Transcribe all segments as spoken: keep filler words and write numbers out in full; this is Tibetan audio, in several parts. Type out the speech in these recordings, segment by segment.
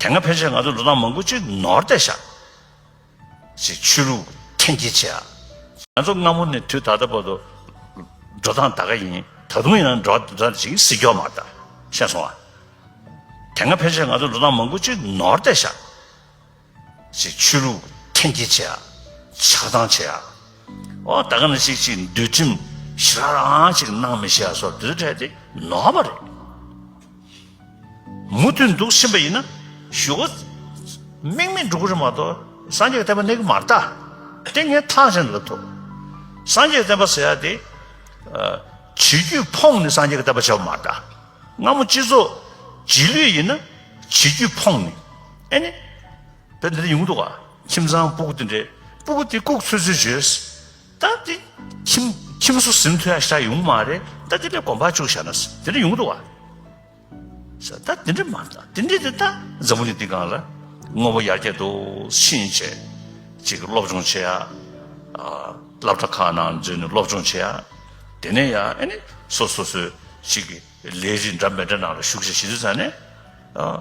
དེ་སྔ་ཕན་ཆད་ང་ཚོ་འགྲོ་སྟངས་མང་པོ་ཅིག་ནོར་བསྡད་ཤག་ཅིག་ཆོས་ལུགས་འཐེན་འཁྱེར་བྱེད་ཡ། ང་ཚོ་སྔ་མོ་ནས་དུས་ད་ལྟ་བར་དུ་འགྲོ་སྟངས་ད་ག་ཡིན། ད་དུང་ཡིན་ན་འགྲོ་སྟངས་ཅིག་སྲིད་སྐྱོ་མ་ད་ཤེས་སོང་ཨ། དེ་སྔ་ཕན་ཆད་ང་ཚོ་འགྲོ་སྟངས་མང་པོ་ཅིག་ནོར་བསྡད་ཤག་ཅིག་ཆོས་ལུགས་འཐེན་འཁྱེར་བྱེད་ཡ། ཆགས་སྡང་བྱེད་ཡ། ཨོ་ད་ག་ནང་བཞིན་ཅིག་འདུལ་ཁྲིམས་ཞེ་དྲག་རང་ཅིག་གནང་མི་ཤེས་ཡ་སོགས་འདི་ཚོ་གྲས་དེ་ནོར་བ་རེད། མུ་མཐུད་འདུག་ཕྱིན་པ་ཡིན་ན་གཞུག་གུ་དམིགས་མེད་འགྲོ་གི་རེད་མ་གཏོགས་སངས་རྒྱས་ཀྱི་བསྟན་པ་གནས་ཀྱི་མ་རེད་ད། དེ་ངས་ཐག་བཅད་ནས་ལབ་ཐུབ། སངས་རྒྱས་ཀྱི་བསྟན་པ་ཟེར་ཡ་དེ་ཨ། བྱེད་རྒྱུད་ཕོངས་ནས་སངས་རྒྱས་ཀྱི་བསྟན་པ་བྱས་པ་མ་རེད་ད། སྔ་མོ་སྤྱི་ཚོགས་རྗེས་ལུས་ཡིན་ན་བྱེད་རྒྱུད་ཕོངས་ནས་ཨེ་ནི། དཔེ་འདི་འདྲ་ཡོང་གི་འདུག་ག་ཁྱིམ་ཚང་སྤུ་གུ་དེ་འདྲས་སྤུ་གུ་དེ་ལྐུགས་ཚོད་ཚོད་བྱོས། ད་དེ་ཁྱིམ་ཁྱིམ་སོ་ཟིན་ཐུབ་ཡ་ཞིག་ཡོང་མ་རེད། ད་དེ་ལས་གོམ་པ་བཅུག་བཞག་ན་དེ་འདྲ་ཡོང་གི་འདུག་ག་ད་དེ་འདྲ་མ་ད་དེ་འདྲས་དེ་ད་འཛམ་བུ་གླིང་འདི་སྒང་ལ་དངོས་པོ་ཡར་རྒྱས་འདུག་ཕྱིན་བྱས་ཅིག་སློབ་སྦྱོང་བྱེད་ཡ། ཨ། སློབ་གྲྭ་ཁག་ནང་འཛུལ་ནས་སློབ་སྦྱོང་བྱེད་ཡ། དེ་ནས་ཡ་ཨེ་ནི་སོ་སོ་སོའི་ཅིག་ལས་རིགས་འདྲ་མི་འདྲ་ནང་ལ་ཞུགས་བྱས་བྱེད་དུས་ཙང་ནས། ཨ།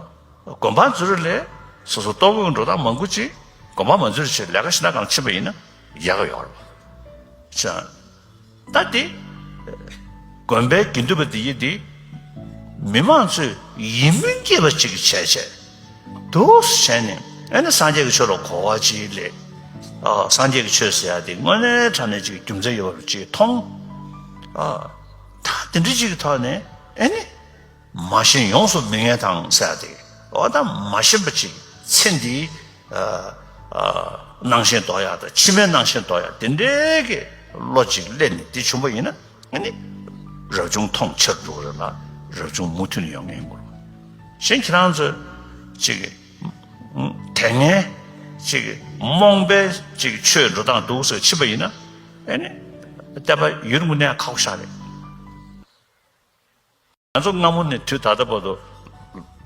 དགོན་པ་འཛུལ་ལས་སོ་སོ་ལྟོ་གོས་འགྲོ་སྟངས་མང་པོ་ཅིག་དགོན་པ་མ་འཛུལ་བྱས་ལས་ཀ་ཞིག་ན་གང་ཕྱིན་པ་ཡིན་ན་ཡག་གི་ཡོད་རེད་བ། ཅང་། ད་དེ་དགོན་པའི་དགེ་འདུན་པ་དེ་ཡིན་དེ་མི་མང་ཚོས་ཡིད་སྨོན་སྐྱེས་པ་ཅིག་བྱས་བྱས་འདུག་བྱས་ནས་ཨེ་ནི་སངས་རྒྱས་ཀྱི་ཆོས་ལ་གོ་བ་ཅིག་སླེབས། ཨ། སངས་རྒྱས་ཀྱི་ཆོས་ཟེར་ཡ་དེ་དངོས་གནས་དྲང་གནས་ཅིག་རྒྱུ་མཚན་ཡོད་པ་ཅིག་མཐོང་། ཨ། ད་དེ་འདྲ་ཅིག་གི་ཐོག་ནས་ཨེ་ནི། མ་ཤེས་ཡོངས་སུ་མི་ངེས་དང་ཟེར་ཏེ། འོ་ད་མ་ཤེས་པ་ཅིག་ཚེ་འདིའི་ཨ་ཨ་སྣང་ཞེན་ལྡོག་ཡག་དང་ཕྱི་མའི་སྣང་ཞེན་ལྡོག་ཡག་དེ་འདྲའི་གི་བློ་ཅིག་སླེབས་ནས་དེ་བྱུང་པ་ཡིན་ན་ཨ་ནི་རབ་བྱུང་མཐོང་ཆེར་འགྲོ་གི་རེད་ལ་རབ་བྱུང་མུ་མཐུད་ནས་ཡོང་ངེས་ཡིན་དགོས། གཞན་ཁྱེད་རང་ཚོས་ཅིག་དེ་སྔའི་ཅིག་རྨོངས་པའི་ཅིག་ཆོས་འགྲོ་སྟངས་འདུག་ཟེར་ཕྱིན་པ་ཡིན་ན་ཨ་ནི་བསྟན་པ་ཡུན་རིང་པོ་གནས་ཡག་ཁག་པོ་ཞིག་རེད། ང་ཚོ་སྔ་མོ་ནས་དུས་ད་ལྟ་བར་དུ་